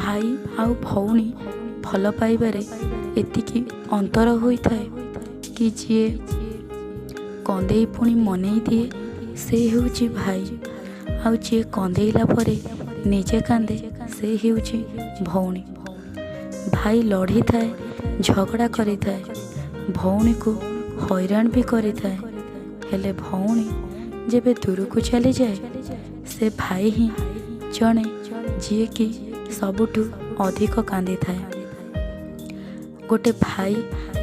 ଭାଇ ଆଉ ଭଉଣୀ ଭଲ ପାଇବାରେ ଏତିକି ଅନ୍ତର ହୋଇଥାଏ କି ଯିଏ କନ୍ଦେଇ ପୁଣି ମନେଇ ଦିଏ, ସେ ହେଉଛି ଭାଇ, ଆଉ ଯିଏ କନ୍ଦେଇଲା ପରେ ନିଜେ କାନ୍ଦେ, ସେ ହେଉଛି ଭଉଣୀ। ଭାଇ ଲଢ଼ିଥାଏ, ଝଗଡ଼ା କରିଥାଏ, ଭଉଣୀକୁ ହଇରାଣ ବି କରିଥାଏ, ହେଲେ ଭଉଣୀ ଯେବେ ଦୂରକୁ ଚାଲିଯାଏ, ସେ ଭାଇ ହିଁ ଜଣେ ଯିଏକି ସବୁଠୁ ଅଧିକ କାନ୍ଦିଥାଏ। ଗୋଟେ ଭାଇ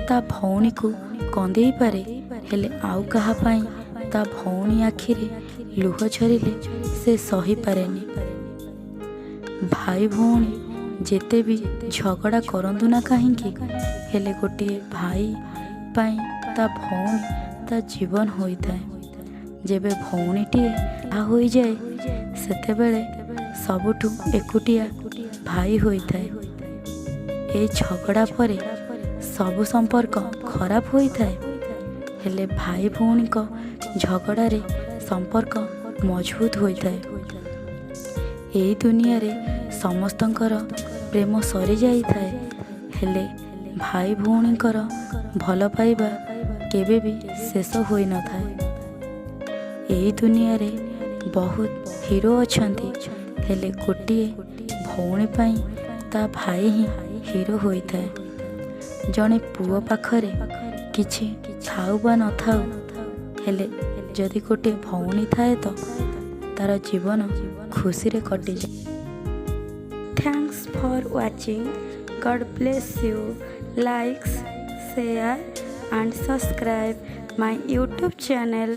ତା ଭଉଣୀକୁ କନ୍ଦେଇ ପାରେ, ହେଲେ ଆଉ କାହା ପାଇଁ ତା ଭଉଣୀ ଆଖିରେ ଲୁହ ଝରିଲେ ସେ ସହିପାରେନି। ଭାଇ ଭଉଣୀ ଯେତେ ବି ଝଗଡ଼ା କରନ୍ତୁ ନା କାହିଁକି, ହେଲେ ଗୋଟିଏ ଭାଇ ପାଇଁ ତା ଭଉଣୀ ତା ଜୀବନ ହୋଇଥାଏ। ଯେବେ ଭଉଣୀଟିଏ ବାହା ହୋଇଯାଏ, ସେତେବେଳେ ସବୁଠୁ ଏକୁଟିଆ ଭାଇ ହୋଇଥାଏ। ଏ ଝଗଡ଼ା ପରେ ସବୁ ସମ୍ପର୍କ ଖରାପ ହୋଇଥାଏ, ହେଲେ ଭାଇ ଭଉଣୀଙ୍କ ଝଗଡ଼ାରେ ସମ୍ପର୍କ ମଜବୁତ ହୋଇଥାଏ। ଏଇ ଦୁନିଆରେ ସମସ୍ତଙ୍କର ପ୍ରେମ ସରିଯାଇଥାଏ, ହେଲେ ଭାଇ ଭଉଣୀଙ୍କର ଭଲ ପାଇବା କେବେ ବି ଶେଷ ହୋଇନଥାଏ। ଏଇ ଦୁନିଆରେ ବହୁତ ହିରୋ ଅଛନ୍ତି, ହେଲେ ଗୋଟିଏ ଭଉଣୀ ପାଇଁ ତା ଭାଇ ହିଁ ହିରୋ ହୋଇଥାଏ। ଜଣେ ପୁଅ ପାଖରେ କିଛି ଥାଉ ବା ନଥାଉ, ହେଲେ ଯଦି ଗୋଟିଏ ଭଉଣୀ ଥାଏ ତ ତାର ଜୀବନ ଖୁସିରେ କଟିଯାଏ। Thanks for watching. God bless you. Likes, share and subscribe my YouTube channel.